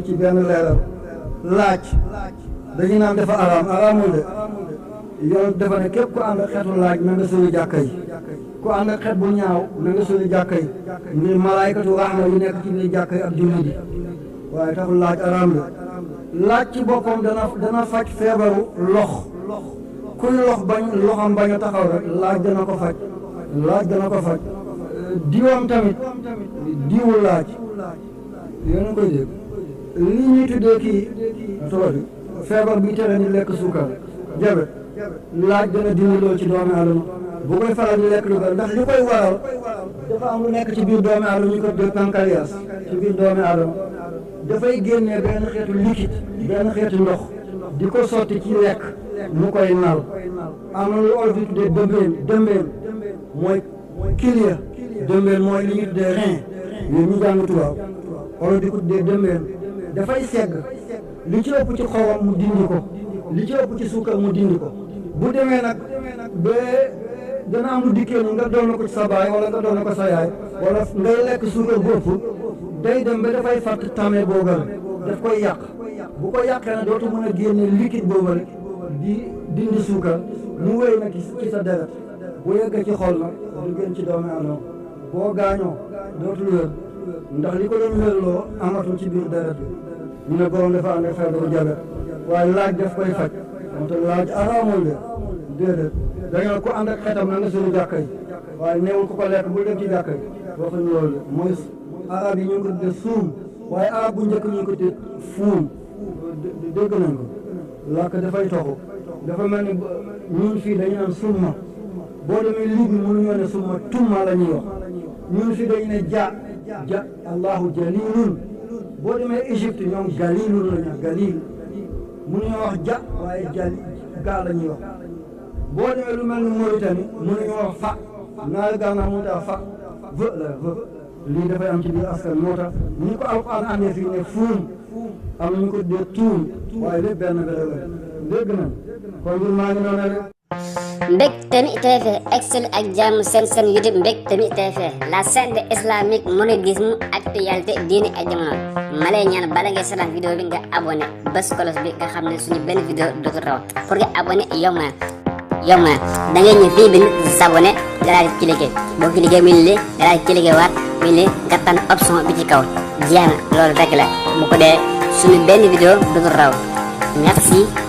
ci benn leeral laaj dañu naan dafa araamul de yoon dafa ne képp ku ànd ak xeetu laaj na nga sori jàkka yi ku ànd ak xeet bu ñaaw na nga sori jàkka yi ngir malaykatu rahma yu nekk ci biir jàkka yi ak jullit yi waaye taxul laaj araam de laaj ci boppam dana faj feebaru lox kuy loxam bañ a taxaw rek laaj dana ko faj diwam tamit diwu laaj yéen a koy dégg li ñuy tuddee kii tool feebar bi tere ni lekk suukar jabet laaj dana dindi loolu ci doomi aadama bu koy faral di lekk lu bari ndax li koy waral dafa am lu nekk ci biir doomi aadama ñu ko tuddee pancréas ci biir doomi aadama dafay génnee benn xeetu liquide benn xeetu ndox di ko sotti ci lekk mu koy nal am na lu olof yi tuddee dëmbeen mooy kilia dëmbeen mooy li ñu tuddee rein yooyu ñu jàng tubaab olof di ko tuddee dëmbeen dafay segg li ci ëpp ci xowam mu dindi ko li ci ëpp ci suukar mu dindi ko bu demee nag ba dana am lu dikkee ni nga doon na ko ci sa baay wala nga doon na ko sa yaay wala ngay lekk suukar bu ëpp day dem ba dafay fàtt tame boogale daf koy yàq bu ko yàqee nag dootu mën a génne liquide boobale di dindi suukar mu wéy nag ci sa deret bu yeggee ci xol nag du gën ci doomi aadama boo gaañoo dootul wér ndax li ko doon wérloo amatul ci biir deret bi ñu ne borom dafa ànd ak feebaru jabet waaye laaj daf koy faj moo tax laaj araamul de déedéet dañoo ko ànd ak xetam na nga sori jàkka yi waaye neewul ko ko lekk bul dem ci jàkka yi waxuñu loolu de mooy arab yi ñu ngi ko tuddee suum waaye arab bu njëkk ñu ngi ko tuddee fuum dégg nañ ko làkk dafay toxu dafa mel ni ñun fii dañu naan summa boo demee Libi mënuñoo ne summa tumma la ñuy wax ñun fii dañu ne ja allahu jalilun boo demee Égypte ñoom galilun la ñu wax galil mënuñoo wax ja waaye jali gaa la ñuy wax boo demee lu mel ni Mauritanie mënuñoo wax fa naari Gànnaar mënut a fa vë la vë lii dafay am ci biir askan moo tax ñu ko Alxuraan andee fii ne fuum am nañu ko dee tuum waaye lépp benn béréb la dégg nañ kon ñun maa ngi noonu rek. Mbectemi TV excel ak jàmm seen YouTube Mbectemi TV la chaîne de islamique mouridisme actualité diine ak jamono ma lay ñaan bala ngay seetaan vidéo bi nga abonné bés kolos bi nga xam ne suñu benn vidéo dootul raw pour nga abonné yomb na da ngay ñëw fii bi s'abonné nga daal di cliquer boo cliquer mi li nga daal di cliquer waat mi li nga tànn option bi ci kaw jeex na loolu rek la bu ko dee suñu benn vidéo dootul raw merci.